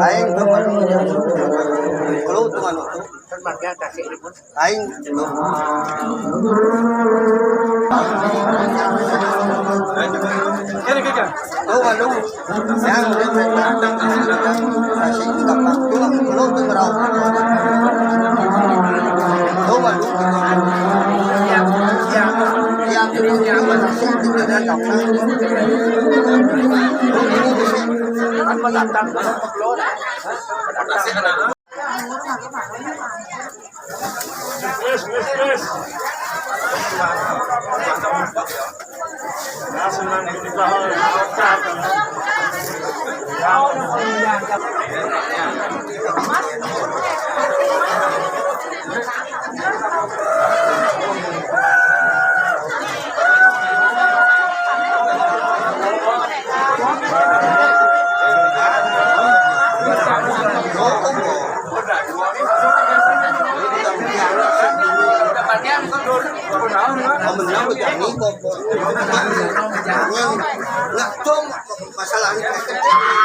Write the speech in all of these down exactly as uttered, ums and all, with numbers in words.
Aing tuh mah. Kalau tuh anu tuh. Kan pakai kasih ribut. Aing. Ini kita. Tuh, aduh. Yang kasih itu gampang. Tuh, aku belum tuh meraup. Tuh, aduh. Yang, yang, yang, yang itu ada gampang. Tuh, ini bisa. Kan menantang. Wes, wes, wes. Nah, senang ini bahwa Masalah ini.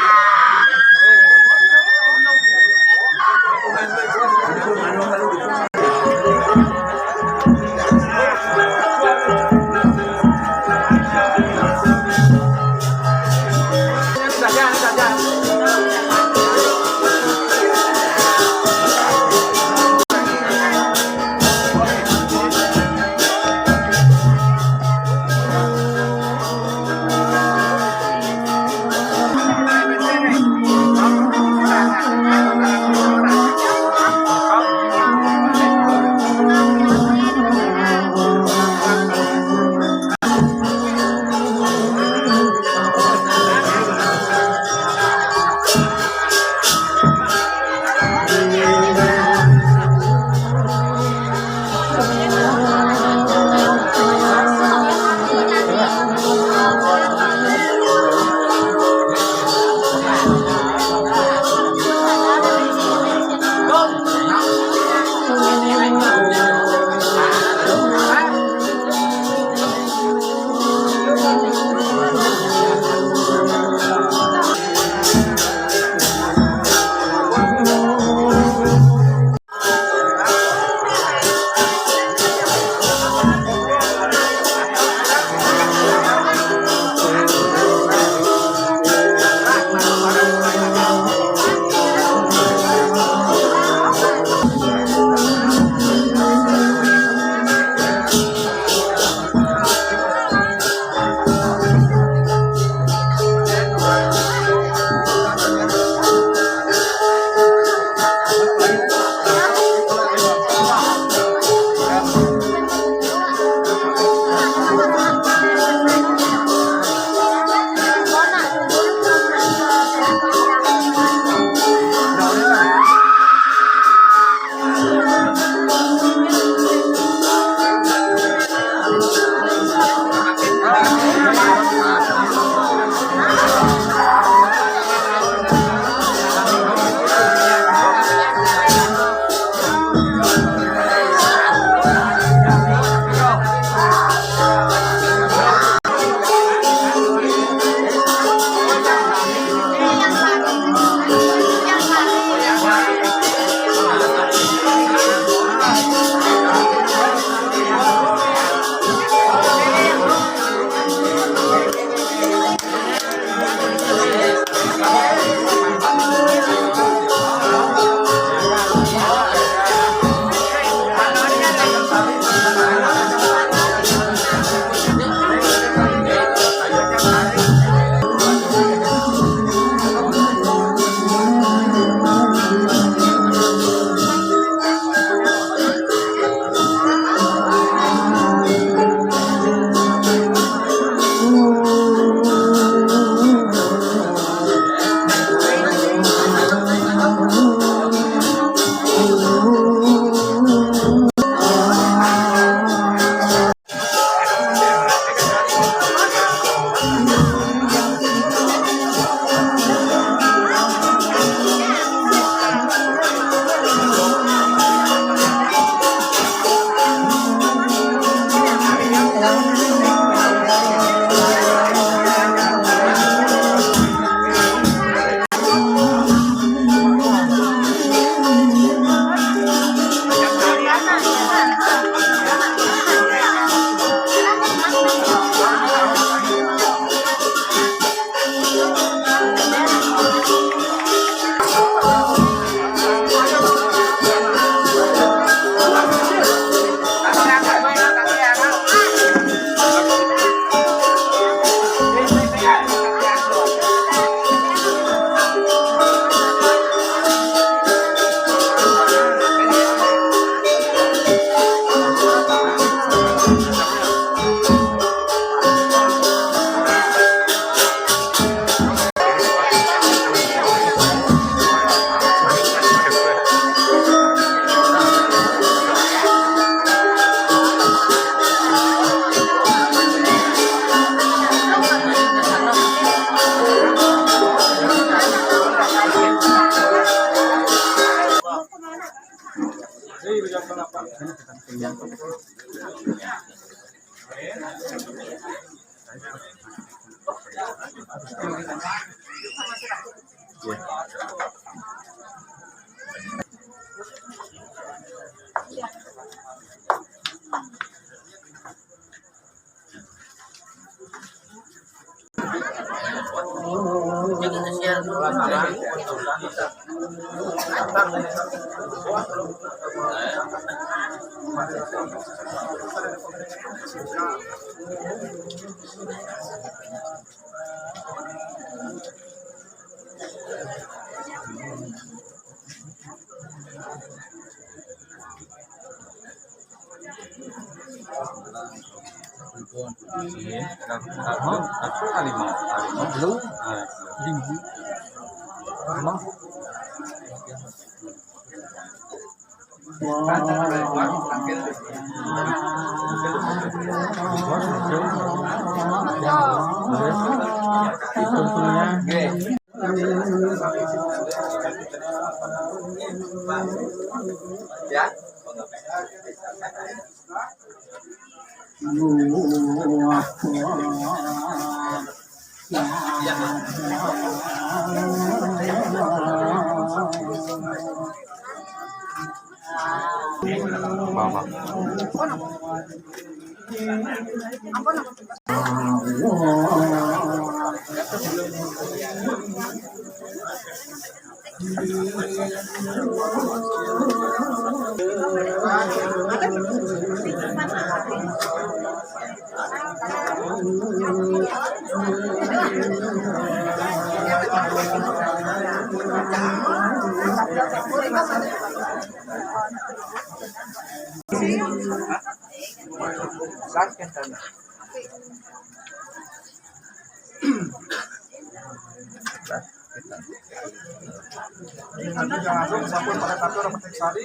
Belum. Belum. Ya. Mama. Nanti jangan lupa sampun pada satu orang petik sari.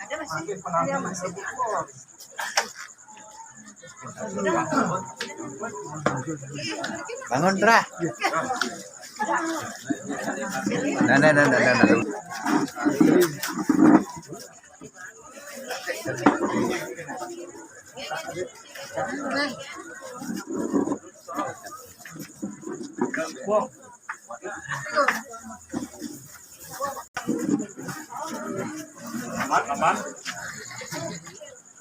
Nanti penampilan sebut. Bangun, Tra. Nah, nah, nah, nah, nah, nah. Aman, aman.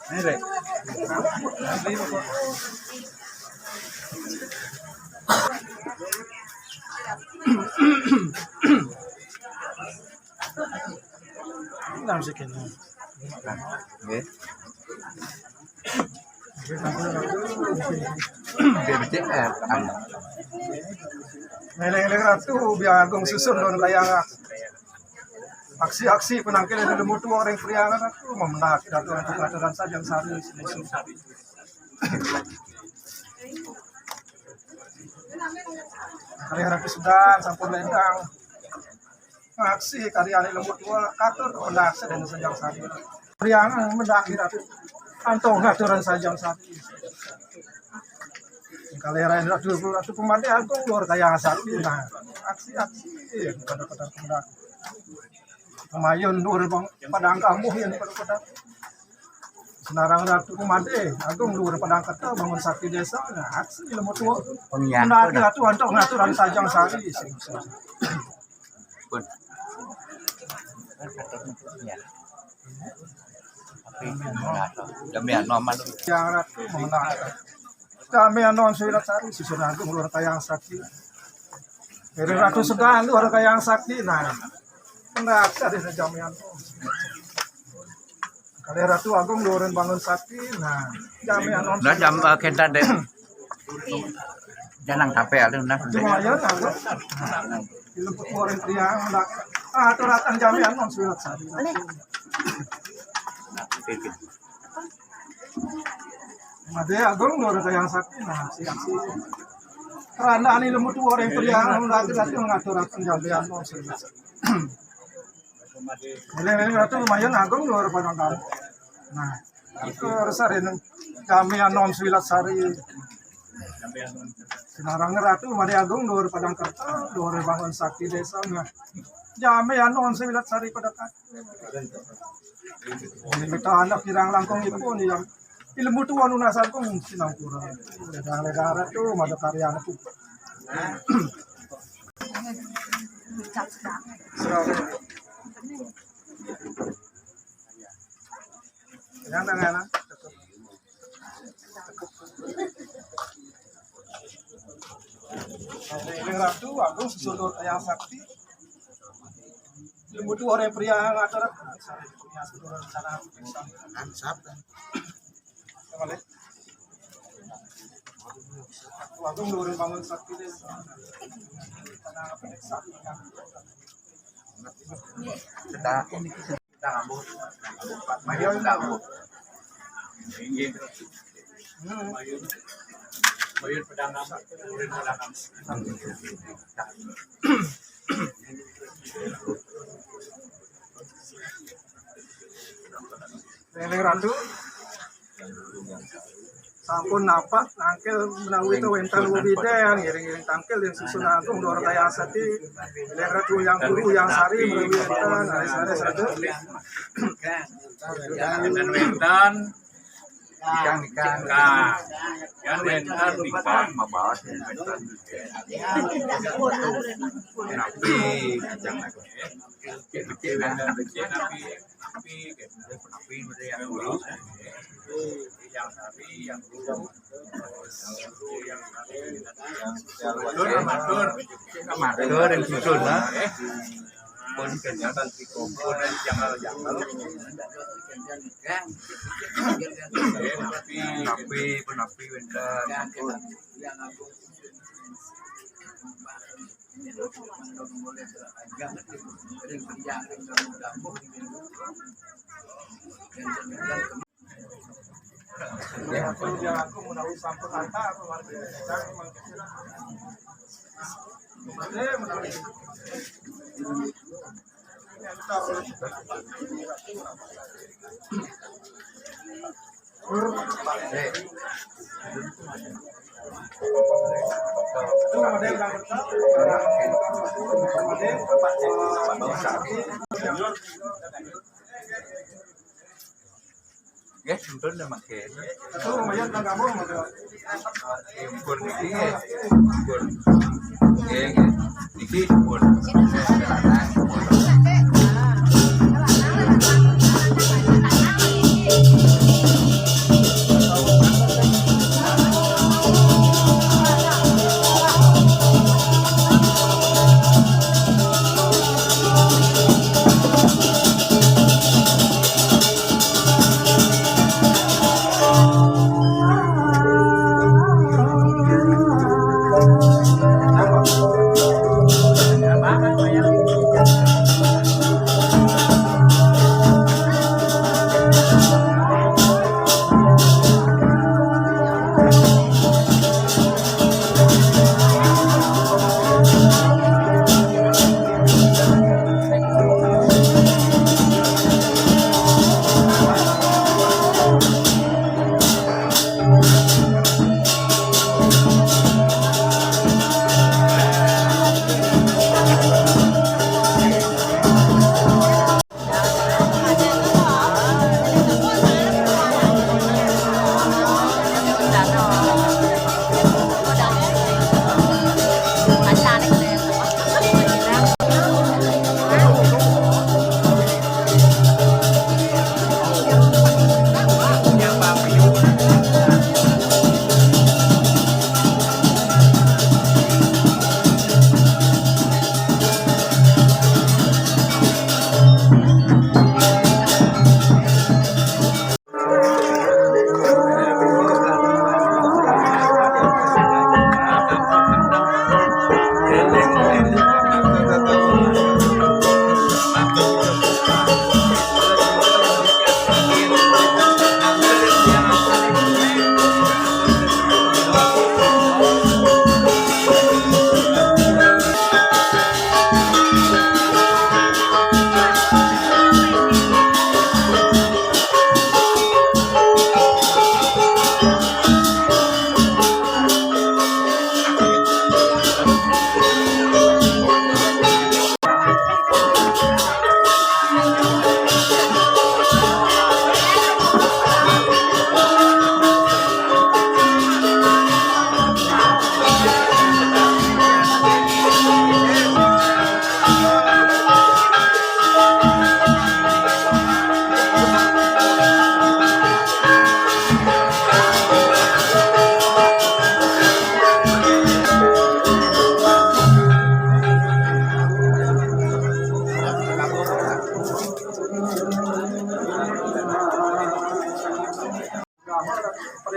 Ini, Rek. Nah, sekian. Nggih. B B C R, anu. Ngeleng-ngeleng Ratu, biar Agung susun daun kayang. Aksi-aksi penangkil yang lemu tua orang Priangan Ratu, memenang Ratu untuk aturan saja yang sari. Kali Ratu sedang, sampun lendang. Ngaksi karya anak lembut tua, katur mendak sedang sanjang sari. Priangan mendak Ratu. Antong ngaturan sanjang sari. Kalera Ratu, Ratu Pemade Agung luar kayang sari. Nah, aksi-aksi pada-pada mendak. Kemayun luar bang, padang kambuh yang pada-pada. Senarang Ratu Pemade Agung luar padang kata bangun sakti desa. Nah, aksi lembut tua. Mendak Ratu antong ngaturan sanjang sari. Pun. Kan kata ya. Tapi enggak tahu. Jamiah normal. Yang Ratu mengenal. Jamiah non surat sari susun Agung luar kayang sakti. Dari Ratu sedang luar kayang sakti. Nah, enggak ada Jamiah. Kali Ratu Agung luarin bangun sakti. Nah, Jamiah non. Nah, jam, eh, kita deh. Jangan sampai ada, nah. Cuma ya, nah, gua. Dilebut orang Priangan, nah. Ah, aturan Jamiah non surat sari. Pemade Agung luar kayang sakti, nah, siap-siap. Karena ini lemu tua orang Priangan, nah, kita tuh ngatur aturan Jamiah non surat sari. Ini, ini Ratu lumayan Agung luar padang kampung. Nah, itu harus ada ini. Jamiah non surat sari. Senarang Ratu Pemade Agung luar padang kerta, luar bangun sakti desa. Nah, Jamiah non surat sari pada tak. Ini kita anak kirang langkung ipun yang ilmu tu anu nasar kong sinampura. Ledang-ledang tu mada karyana tu. Yang dengan Ratu Agung Susur Dor Kayang Sakti. Ilmu tu orang pria yang atur. Sana. Kan siapa? Sama deh. Ratu Agung Dor Bangun Sakti deh. Sana apa deh, Sakti kan. Sudah. Mayun. Mayun. Mayun pedang nama, urin pedang nama. Ratu. Sampun napak nangkil menawi to wénten wewidén, ngiring-ngiring tangkil ing susun agung Dor Kayang Sakti, Léng Ratu Hyang Guru Hyang Sari menawi wénten, aris-aris ratu. Wénten-wénten. Ikang, ikang. Nah, yang wénten ikang. Mabaos wénten. Napi, ajang napi. Napi, napi, napi, napi, napi, yang dulu. Yang tadi, yang dulu. Yang dulu, yang tadi. Matur, matur. Matur yang susun, ha? Pun kenyataan di kompon dan jangan-jangan. Napi, pun napi, wénten. Nggih, sampun mangke. Sampun niki nggih. Sampun. Nggih, nggih. Niki sampun.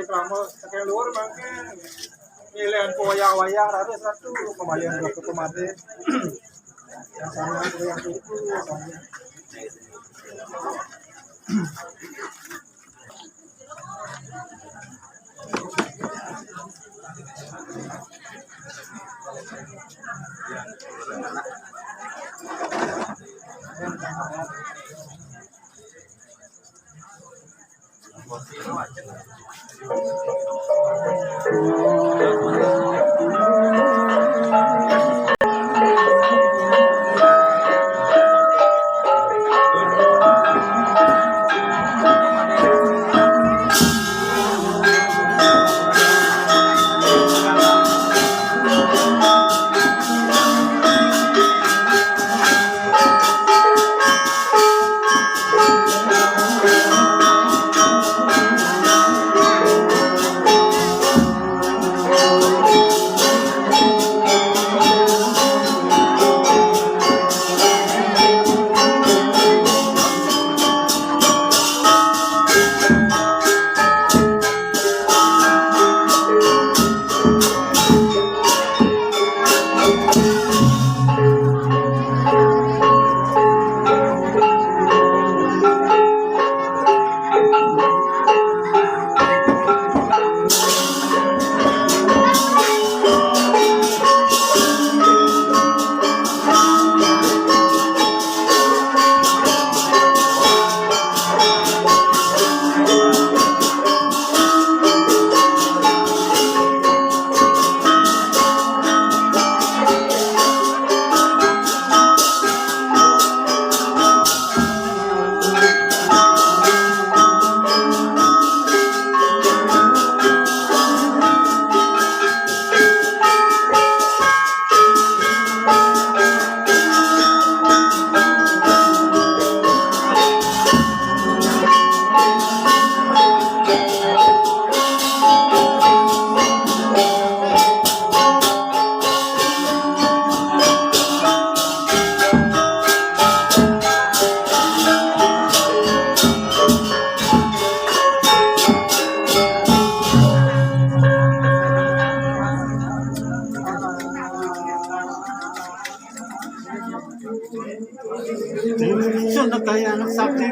Krama saking luhur mangke nilaian wayah-wayah raris ratu kembalian ratu kemate. Yang sama yang itu, yang sama. Sudah kayak anak sakti.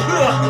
Gue